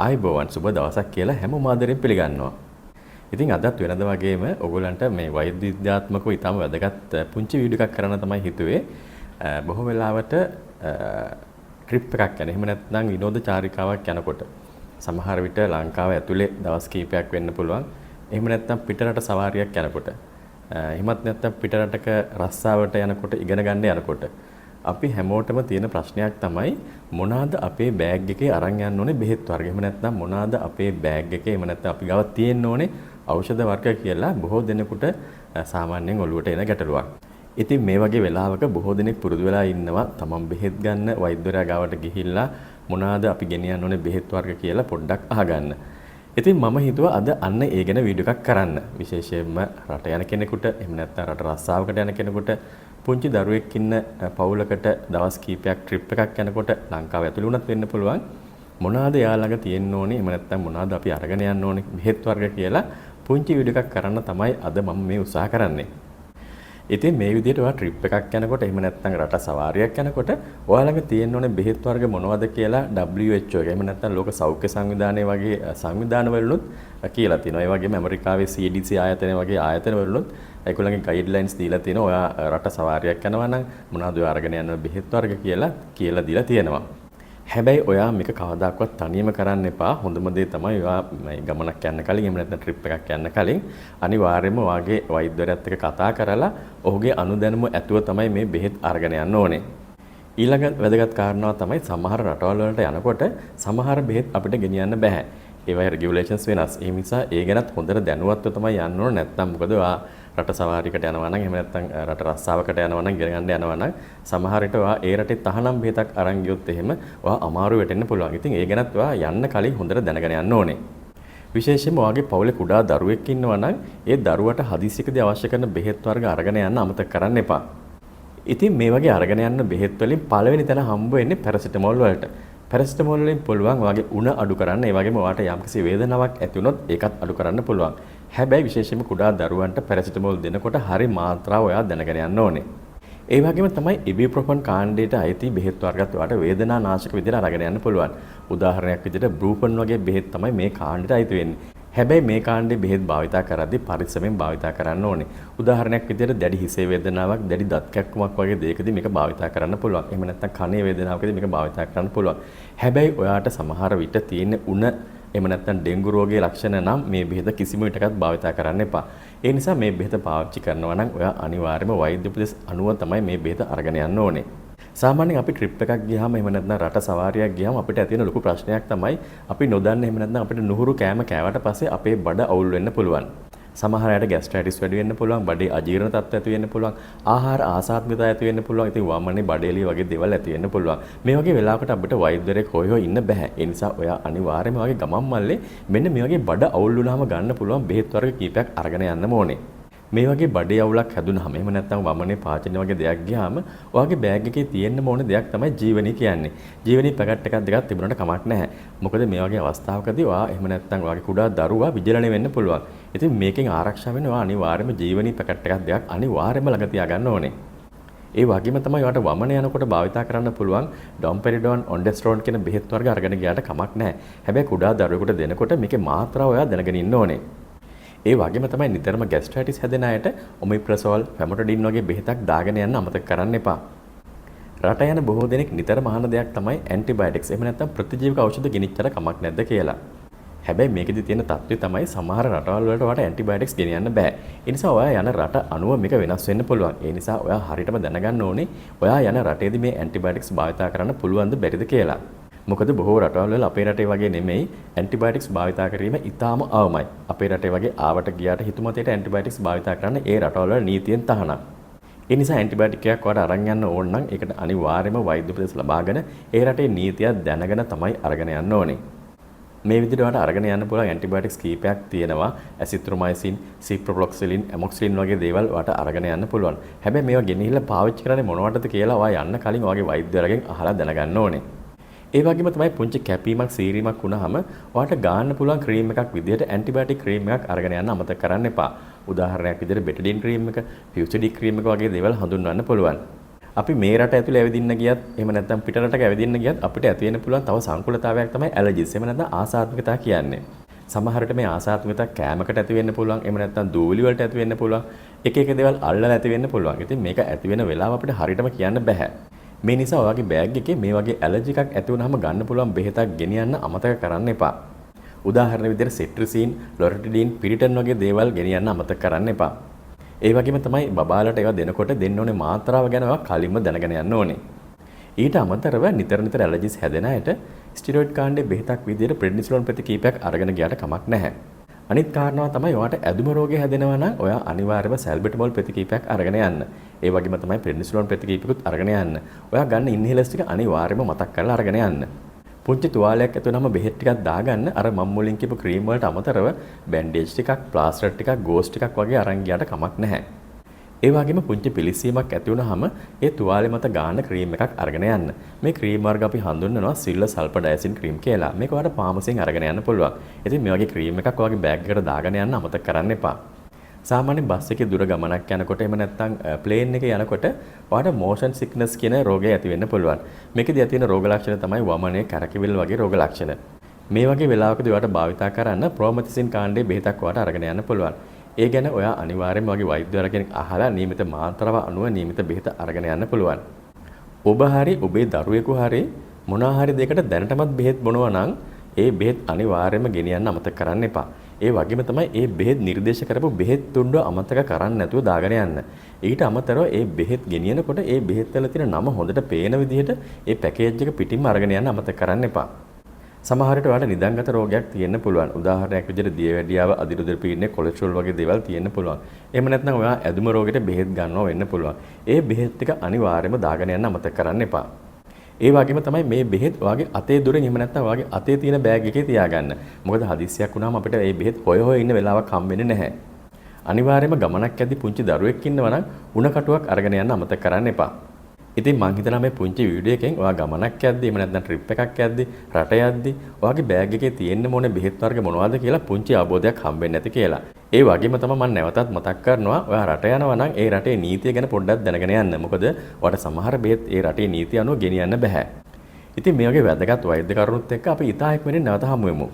ආයුබෝවන්, සුබ දවසක් කියලා හැමෝම ආදරෙන් පිළිගන්නවා. ඉතින් අදත් වෙනද වගේම ඔයගොල්ලන්ට මේ වෛද්‍ය විද්‍යාත්මකව ඉතාම වැදගත් පුංචි වීඩියෝ එකක් කරන්න තමයි හිතුවේ. බොහෝ වෙලාවට ට්‍රිප් එකක් යන, එහෙම නැත්නම් විනෝද චාරිකාවක් යනකොට සමහර විට ලංකාව ඇතුලේ දවස් කිහිපයක් වෙන්න පුළුවන්. එහෙම නැත්නම් පිටරට සවාරියක් යනකොට, එහෙමත් නැත්නම් පිටරටක රස්සාවට යනකොට, ඉගෙන ගන්න යනකොට අපි හැමෝටම තියෙන ප්‍රශ්නයක් තමයි මොනවාද අපේ බෑග් එකේ අරන් යන්න ඕනේ බෙහෙත් වර්ග. එහෙම නැත්නම් මොනවාද අපේ බෑග් එකේ, එහෙම නැත්නම් අපි ගාව තියෙන්න ඕනේ ඖෂධ වර්ග කියලා බොහෝ දෙනෙකුට සාමාන්‍යයෙන් ඔළුවට එන ගැටලුවක්. ඉතින් මේ වගේ වෙලාවක බොහෝ දෙනෙක් පුරුදු වෙලා ඉන්නවා තමන් බෙහෙත් ගන්න වෛද්‍යවරයා ගාවට ගිහිල්ලා මොනවාද අපි ගෙනියන්න ඕනේ බෙහෙත් වර්ග කියලා පොඩ්ඩක් අහගන්න. ඉතින් මම හිතුවා අද අන්න ඒ ගැන වීඩියෝ එකක් කරන්න. විශේෂයෙන්ම රට යන කෙනෙකුට, එහෙම නැත්නම් රට රස්සාවකට යන කෙනෙකුට, පුංචි දරුවෙක් ඉන්න පවුලකට දවස් කීපයක් ට්‍රිප් එකක් යනකොට ලංකාව ඇතුළේ වුණත් වෙන්න පුළුවන්, මොනවාද එයා ළඟ තියෙන්න ඕනේ, එහෙම නැත්නම් මොනවාද අපි අරගෙන යන්න ඕනේ බෙහෙත් වර්ග කියලා පුංචි වීඩියෝ එකක් කරන්න තමයි අද මම මේ උත්සාහ කරන්නේ. ඉතින් මේ විදිහට ඔයා ට්‍රිප් එකක් යනකොට, එහෙම නැත්නම් රට සවාරියක් යනකොට ඔයා ළඟ තියෙන්න ඕනේ බෙහෙත් වර්ග මොනවද කියලා WHO එක, එහෙම නැත්නම් ලෝක සෞඛ්‍ය සංවිධානය වගේ සංවිධාන වලිනුත් කියලා තියෙනවා. ඒ වගේම ඇමරිකාවේ CDC ආයතනය වගේ ආයතන වලිනුත් ඒගොල්ලන්ගේ ගයිඩ්ලයින්ස් දීලා තියෙනවා. ඔයා රට සවාරියක් යනවා නම් මොනවද ඔයා අරගෙන යන්න බෙහෙත් වර්ග කියලා කියලා දීලා තියෙනවා. හැබැයි ඔයා මේක කවදාකවත් තනියම කරන්න එපා. හොඳම දේ තමයි ඔයා මේ ගමනක් යන්න කලින්, එහෙම නැත්නම් ට්‍රිප් එකක් යන්න කලින් අනිවාර්යයෙන්ම ඔයාගේ වෛද්‍යවරයාත් එක්ක කතා කරලා ඔහුගේ අනුදැනුම ඇතුව තමයි මේ බෙහෙත් අරගෙන යන්න ඕනේ. ඊළඟ වැදගත් කාරණාව තමයි සමහර රටවල් වලට යනකොට සමහර බෙහෙත් අපිට ගෙනියන්න බෑ. ඒවයි රෙගියුලේෂන්ස් වෙනස්. ඒ නිසා ඒ ගැනත් හොඳට දැනුවත්ව තමයි යන්න ඕනේ. නැත්නම් මොකද ඔයා රට සවාරියකට යනවා නම්, එහෙම නැත්නම් රට රස්සාවකට යනවා නම්, ඉගෙන ගන්න යනවා නම් සමහර විට ඔයා ඒ රටේ තහනම් බෙහෙතක් අරන් ගියොත් එහෙම ඔයා අමාරු වෙටෙන්න පුළුවන්. ඉතින් ඒ ගැනත් ඔයා යන්න කලින් හොඳට දැනගෙන යන්න ඕනේ. විශේෂයෙන්ම ඔයාගේ පවුලේ කුඩා දරුවෙක් ඉන්නවා නම් ඒ දරුවට හදිසියකදී අවශ්‍ය කරන බෙහෙත් වර්ග අරගෙන යන්න අමතක කරන්න එපා. ඉතින් මේ වගේ අරගෙන යන්න බෙහෙත් වලින් පළවෙනි තැන හම්බ වෙන්නේ පැරසිටමෝල් වලට. පැරසිටමෝල් වලින් පුළුවන් ඔයාගේ උණ අඩු කරන්න, ඒ වගේම ඔයාට යම්කිසි වේදනාවක් ඇති වුණොත් ඒකත් අඩු කරන්න පුළුවන්. හැබැයි විශේෂයෙන්ම කුඩා දරුවන්ට පැරසිටමෝල් දෙනකොට හරි මාත්‍රාව ඔයා දැනගෙන යන්න ඕනේ. ඒ වගේම තමයි ඉබිප්‍රොෆන් කාණ්ඩයට අයිති බෙහෙත් වර්ගත් ඔයාට වේදනා නාශක විදිහට අරගෙන යන්න පුළුවන්. උදාහරණයක් විදිහට බ්‍රූෆන් වගේ බෙහෙත් තමයි මේ කාණ්ඩයට අයිති වෙන්නේ. හැබැයි මේ කාණ්ඩේ බෙහෙත් භාවිතා කරද්දී පරිස්සමෙන් භාවිතා කරන්න ඕනේ. උදාහරණයක් විදිහට දැඩි හිසේ වේදනාවක්, දැඩි දත් කැක්කුමක් වගේ දෙයකදී මේක භාවිතා කරන්න පුළුවන්. එහෙම නැත්නම් කනේ වේදනාවකදී මේක භාවිතා කරන්න පුළුවන්. හැබැයි ඔයාට සමහර විට තියෙන උණ, එහෙම නැත්නම් ඩෙන්ගු රෝගයේ ලක්ෂණ නම් මේ බෙහෙත කිසිම විටකත් භාවිතා කරන්න එපා. ඒ නිසා මේ බෙහෙත පාවිච්චි කරනවා නම් ඔයා අනිවාර්යයෙන්ම වෛද්‍ය උපදෙස් අනුව තමයි මේ බෙහෙත අරගෙන යන්න ඕනේ. සාමාන්‍යයෙන් අපි ට්‍රිප් එකක් ගියාම, එහෙම නැත්නම් රට සවාරියක් ගියාම අපිට ඇති වෙන ලොකු ප්‍රශ්නයක් තමයි අපි නොදන්න, එහෙම නැත්නම් අපිට නුහුරු කෑම කෑවට පස්සේ අපේ බඩ අවුල් වෙන්න පුළුවන්. සමහර අයට ගැස්ට්‍රයිටිස් වැඩි වෙන්න පුළුවන්, බඩේ අජීර්ණ තත්ත්ව ඇති වෙන්න පුළුවන්, ආහාර ආසාත්මිකතා ඇති වෙන්න පුළුවන්, ඉතින් වමනේ බඩේලිය වගේ දේවල් ඇති වෙන්න පුළුවන්. මේ වගේ වෙලාවකට අපිට වෛද්‍යවරයෙක් හොය හොය ඉන්න බෑ. ඒ නිසා ඔයා අනිවාර්යයෙන්ම වගේ ගමන් මල්ලේ මෙන්න මේ වගේ බඩ අවුල් වුණාම ගන්න පුළුවන් බෙහෙත් වර්ග කීපයක් අරගෙන යන්න ඕනේ. මේ වගේ බඩේ අවුලක් හැදුනහම, එහෙම නැත්නම් වමනේ පාචන වගේ දෙයක් ගියාම ඔයාගේ බෑග් එකේ තියෙන්න ඕන දෙයක් තමයි ජීවනී කියන්නේ. ජීවනී පැකට් එකක් දෙකක් තිබුණාට කමක් නැහැ. මොකද මේ වගේ අවස්ථාවකදී ඔයා, එහෙම නැත්නම් ඔයාගේ කුඩා දරුවා විජලනය වෙන්න පුළුවන්. ඉතින් මේකෙන් ආරක්ෂා වෙන්න ඔයා අනිවාර්යයෙන්ම ජීවනී පැකට් එකක් දෙකක් අනිවාර්යයෙන්ම ළඟ තියාගන්න ඕනේ. ඒ වගේම තමයි ඔයාට වමන යනකොට භාවිතා කරන්න පුළුවන් ඩොම්පෙරිඩෝන්, ඔන්ඩෙස්ට්‍රෝන් කියන බෙහෙත් වර්ග අරගෙන ගියාට කමක් නැහැ. හැබැයි කුඩා දරුවෙකුට දෙනකොට මේකේ මාත්‍රාව ඔයා දැනගෙන ඉන්න ඕනේ. ඒ වගේම තමයි නිතරම ගැස්ට්‍රයිටිස් හැදෙන අයට ඔමිප්‍රසෝල්, ෆැමොටිඩින් වගේ බෙහෙතක් දාගෙන යන්න අමතක කරන්න එපා. රට යන බොහෝ දෙනෙක් නිතරම අහන දෙයක් තමයි ඇන්ටිබයොටික්ස්, එහෙම නැත්නම් ප්‍රතිජීවක ඖෂධ ගෙනිච්චර කමක් නැද්ද කියලා. හැබැයි මේකෙදි තියෙන තත්ත්වය තමයි සමහර රටවල් වලට ඔයාට ඇන්ටිබයොටික්ස් ගෙනියන්න බෑ. ඒ නිසා ඔයා යන රට අනුව මේක වෙනස් වෙන්න පුළුවන්. ඒ නිසා ඔයා හරියටම දැනගන්න ඕනේ ඔයා යන රටේදී මේ ඇන්ටිබයොටික්ස් භාවිතා කරන්න පුළුවන්ද බැරිද කියලා. මොකද බොහෝ රටවල් වල අපේ රටේ වගේ නෙමෙයි, ඇන්ටිබයොටික්ස් භාවිතා කිරීම ඉතාම අවමයි. අපේ රටේ වගේ ආවට ගියාට හිතුමතේට ඇන්ටිබයොටික්ස් භාවිතා කරන්න ඒ රටවල් වල නීතියෙන් තහනම්. ඒ නිසා ඇන්ටිබයොටික් එකක් ඔයාලට අරන් යන්න ඕන නම් ඒකට අනිවාර්යයෙන්ම වෛද්‍ය උපදෙස් ලබාගෙන ඒ රටේ නීතිය දැනගෙන තමයි අරගෙන යන්න ඕනේ. මේ විදිහට ඔයාලට අරගෙන යන්න පුළුවන් ඇන්ටිබයොටික්ස් කීපයක් තියෙනවා. ඇසිත්‍රොමයිසින්, සිප්‍රොෆ්ලොක්සිලින්, ඇමොක්සිලින් වගේ දේවල් ඔයාලට අරගෙන යන්න පුළුවන්. හැබැයි මේවා ගෙනහිල්ලා පාවිච්චි කරන්නේ මොනවටද කියලා ඔයා යන්න කලින් ඔයාගේ වෛද්‍යවරයාගෙන් අහලා දැනගන්න ඕනේ. ඒ වගේම තමයි පුංචි කැපීමක් සීරීමක් වුණාම ඔයාට ගාන්න පුළුවන් ක්‍රීම් එකක් විදිහට ඇන්ටිබයොටික් ක්‍රීම් එකක් අරගෙන යන්න අමතක කරන්න එපා. උදාහරණයක් විදිහට බෙටඩින් ක්‍රීම් එක, ෆියුසිඩික් ක්‍රීම් එක වගේ දේවල් හඳුන්වන්න පුළුවන්. අපි මේ රට ඇතුලේ ඇවිදින්න ගියත් එහෙම නැත්නම් පිට රටක ඇවිදින්න ගියත් අපිට ඇති වෙන්න පුළුවන් තව සංකුලතාවයක් තමයි ඇලර්ජිස්. එහෙම නැත්නම් ආසාත්මිකතා කියන්නේ. සමහර විට මේ ආසාත්මිකතා කෑමකට ඇති වෙන්න පුළුවන්, එහෙම නැත්නම් දූවිලි වලට ඇති වෙන්න පුළුවන්, එක එක දේවල් අල්ලලා ඇති වෙන්න පුළුවන්. ඉතින් මේක ඇති වෙන වෙලාව අපිට හරියටම කියන්න බෑ. මේ නිසා ඔයාගේ බෑග් එකේ මේ වගේ ඇලර්ජි එකක් ඇති වුනහම ගන්න පුළුවන් බෙහෙතක් ගෙනියන්න අමතක කරන්න එපා. උදාහරණ විදිහට සෙට්‍රිසින්, ලොරටිඩින්, පිරිටන් වගේ දේවල් ගෙනියන්න අමතක කරන්න එපා. ඒ වගේම තමයි බබාලට ඒවා දෙනකොට දෙන්න ඕනේ මාත්‍රාව ගැන ඔයා කලින්ම දැනගෙන යන්න ඕනේ. ඊට අමතරව නිතර නිතර ඇලර්ජිස් හැදෙන අයට ස්ටිරොයිඩ් කාණ්ඩයේ බෙහෙතක් විදිහට ප්‍රෙඩ්නිසොලෝන් ප්‍රති කීපයක් අරගෙන ගියාට කමක් නැහැ. අනිත් කාරණාව තමයි ඔයාට ඇදුම රෝගය හැදෙනවා නම් ඔයා අනිවාර්යයෙන්ම සැල්බිටමෝල් ප්‍රති කීපයක් අරගෙන යන්න. ඒ වගේම තමයි ප්‍රෙඩ්නිසොලෝන් ප්‍රති කීපයකුත් අරගෙන යන්න. ඔයා ගන්න ඉන්හේලර්ස් ටික අනිවාර්යයෙන්ම මතක් කරලා අරගෙන යන්න. පුංචි තුවාලයක් ඇති වුනහම බෙහෙත් ටිකක් දාගන්න අර මම මුලින් කියපු ක්‍රීම් වලට අමතරව බැන්ඩේජ් ටිකක්, ප්ලාස්ටර් ටිකක්, ගෝස් ටිකක් වගේ අරන් ගියාට කමක් නැහැ. ඒ වගේම පුංචි පිලිසීමක් ඇති වුනහම ඒ තුවාලෙ මත ගාන ක්‍රීම් එකක් අරගෙන යන්න. මේ ක්‍රීම් වර්ග අපි හඳුන්වනවා සිල්වර් සල්ෆාඩයසින් ක්‍රීම් කියලා. මේක ඔයාලට ෆාමසියෙන් අරගෙන යන්න පුළුවන්. ඉතින් මේ වගේ ක්‍රීම් එකක් ඔයාගේ බෑග් එකට දාගෙන යන්න අමතක කරන්න එපා. සාමාන්‍යයෙන් බස් එකේ දුර ගමනක් යනකොට එහෙම නැත්නම් ප්ලේන් එකේ යනකොට ඔයාට මෝෂන් සික්නස් කියන රෝගය ඇති වෙන්න පුළුවන්. මේකෙදි ඇති වෙන රෝග ලක්ෂණ තමයි වමනය, කැරකිවිල්ල වගේ රෝග ලක්ෂණ. මේ වගේ වෙලාවකදී ඔයාට භාවිතා කරන්න ප්‍රෝමෙතසින් කාණ්ඩයේ බෙහෙතක් ඔයාට අරගෙන යන්න පුළුවන්. ඒ ගැන ඔයා අනිවාර්යයෙන්ම ඔයාගේ වෛද්‍යවරයා කෙනෙක් අහලා නියමිත මාත්‍රාව අනුව නියමිත බෙහෙත අරගෙන යන්න පුළුවන්. ඔබ හරි ඔබේ දරුවෙකු හරි මොනවා හරි දෙයකට දැනටමත් බෙහෙත් බොනවා නම් ඒ බෙහෙත් අනිවාර්යයෙන්ම ගෙනියන්න අමතක කරන්න එපා. ඒ වගේම තමයි ඒ බෙහෙත් නිර්දේශ කරපු බෙහෙත් තුණ්ඩුව අමතක කරන්න නැතුව දාගෙන යන්න. ඊට අමතරව ඒ බෙහෙත් ගෙනියනකොට ඒ බෙහෙත් වල තියෙන නම හොඳට පේන විදිහට ඒ පැකේජ් එක පිටින්ම අරගෙන යන්න අමතක කරන්න එපා. සමහර විට ඔයාලට නිදන්ගත රෝගයක් තියෙන්න පුළුවන්. උදාහරණයක් විදිහට දියවැඩියාව, අදිරුදිර පීඩනය, කොලෙස්ටරෝල් වගේ දේවල් තියෙන්න පුළුවන්. එහෙම නැත්නම් ඔයා ඇදුම රෝගෙට බෙහෙත් ගන්නවා වෙන්න පුළුවන්. ඒ බෙහෙත් ටික අනිවාර්යයෙන්ම දාගෙන යන්න අමතක කරන්න එපා. ඒ වගේම තමයි මේ බෙහෙත් ඔයාගේ අතේ දුරින් එහෙම නැත්නම් ඔයාගේ අතේ තියෙන බෑග් එකේ තියාගන්න. මොකද හදිස්සියක් වුණාම අපිට මේ බෙහෙත් හොය හොය ඉන්න වෙලාවක් හම් වෙන්නේ නැහැ. අනිවාර්යයෙන්ම ගමනක් යද්දි පුංචි දරුවෙක් ඉන්නවා නම් උණ කටුවක් අරගෙන යන්න අමතක කරන්න එපා. ඉතින් මං හිතනවා මේ පුංචි වීඩියෝ එකෙන් ඔයා ගමනක් යද්දි එහෙම නැත්නම් ට්‍රිප් එකක් යද්දි රට යද්දි ඔයාගේ බෑග් එකේ තියෙන්න ඕනේ බෙහෙත් වර්ග මොනවද කියලා පුංචි අවබෝධයක් හම්බෙන්න ඇති කියලා. ඒ වගේම තමයි මං නැවතත් මතක් කරනවා ඔයා රට යනවා නම් ඒ රටේ නීතිය ගැන පොඩ්ඩක් දැනගෙන යන්න. මොකද ඔයාට සමහර බෙහෙත් ඒ රටේ නීතිය අනුව ගෙනියන්න බෑ. ඉතින් මේ වගේ වැදගත් වෛද්‍ය කරුණුත් එක්ක අපි ඉතා ඉක්මනින් නැවත හමු වෙමු.